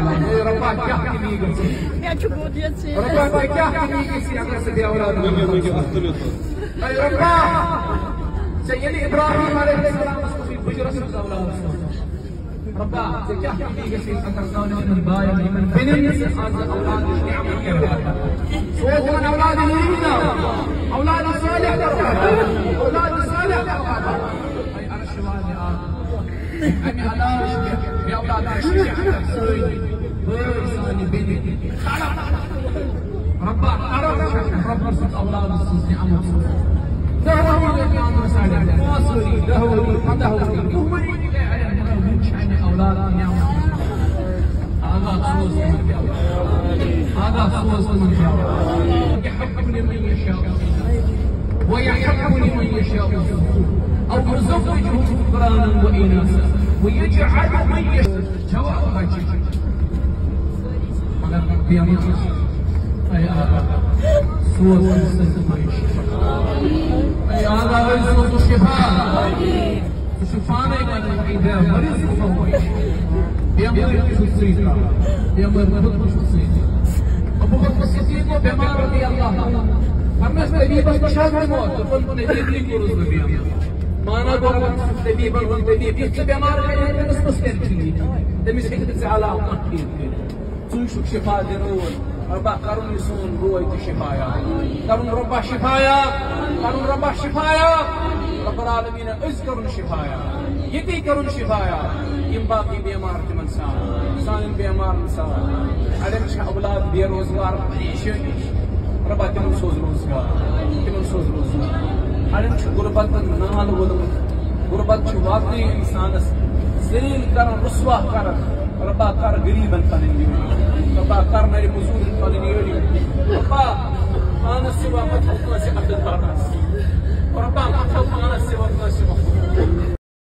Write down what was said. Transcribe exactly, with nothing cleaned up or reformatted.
A رۄبا، کیٛاہ کٔمی گژھِ؟ مےٚ چھُ گوٚد یَتھ سۭتۍ۔ رۄبا، ژےٚ کیٛاہ کٔمی گژھِ اگر ژٕ بے اولاد روزکھ؟ اے رۄبا، ژےٚ ییٚلہِ ابراہیم علیہ السلامس کوٚرُے بُجرس منٛز اولاد سوز۔ رۄبا، ژےٚ کیٛاہ کٔمی گژھِ اگر ژٕ یِمن باین، یِمن بیٚنٮ۪ن نِش آز اولاد نعمت کَرکھ عطا؟ سوز تِمن اولاد نیک، اولاد صالح کَرکھ عطا، اولاد صالح کَرکھ عطا۔ اے عرش والے آ، اَمہِ علاوٕ چھِ مےٚ، مےٚ اولاد چھِ مےٚ سٲری بٲے سانہِ بیٚنہِ۔ رۄبا، کرم چھُ رۄبہٕ سٕنٛز اولاد سٕنٛز نعمت۔ دَہ ؤری گٔے نعمت ساڑِ، پانٛژھ ؤری، دَہ ؤری، پنٛداہ ؤری، وُہ ؤری تہِ گٔے اَڑٮ۪ن، مگر وُنہِ چھِ اَمہِ اولاد نعمت۔ آغا سوز تِمن تہِ اولاد۔ آغا سوز تِمن تہِ اولاد۔ يهب لمن يشاء إناثا ويهب لمن يشاء الذكور أو يزوجهم ذكرانا وإناثا ويجعل من يشاء۔ جواب بچی۔ مگر بیمار۔ اے آغا، سوز أمِس شفا۔ اے آغا، أمِس سوز شفا۔ ژٕ چھُکھ پانے ونان، اے بے مریض کُس چھُ؟ بیمٲرۍ تہِ چھُکھ ژٕے ترٛاوان۔ بیمٲرۍ خود تہِ چھُکھ ژٕے ترٛاوان۔ ابو بکر صدیق گوٚو بیمار رضی اللہ عنہ۔ فرمٲیس، طبیبس نِش حظ نِمو۔ دوٚپُن، طبیبنٕے کوٚرُس بہٕ بیمار۔ مانا گوٚو، طبیبن ووٚن، طبیب، یُتھ ژٕ بیمار گٔیے، تٔمِس کُس کَرِ ٹھیٖک؟ تٔمِس ہیٚکہِ نہٕ ژےٚ علاوٕ کانٛہہ ٹھیٖک کٔرِتھ۔ ژٕ چھُکھ شفا دِنہٕ وول۔ رۄبا، کرُن یہِ سون بوے تہِ شفا یاب۔ کرُن رۄبا شفا یاب۔ کرُن رۄبا شفا یاب۔ رب العالمین، أسۍ کرُن شفا یاب۔ ییٚتی کرُن شفا یاب۔ یِم باقٕے بیمار تِمن سان، سانٮ۪ن بیمارن سان۔ اَڑٮ۪ن چھِ اولاد بے روزگار، پریشٲنی چھِ۔ رۄبا، تِمن سوز روزگار، تِمن سوز روزگار۔ اَڑٮ۪ن چھُ غربتن نال ووٚلمُت۔ غربت چھُ واقعی اِنسانس ذلیل کران، رسوا کران۔ رۄبا، کر غریبن پنٕنۍ یٲری۔ رۄبا، کر نرِ مزوٗرن پنٕنۍ یٲری۔ رۄبا، پانس سوا مت کٲنٛسہِ اَتھٕ دھرنس۔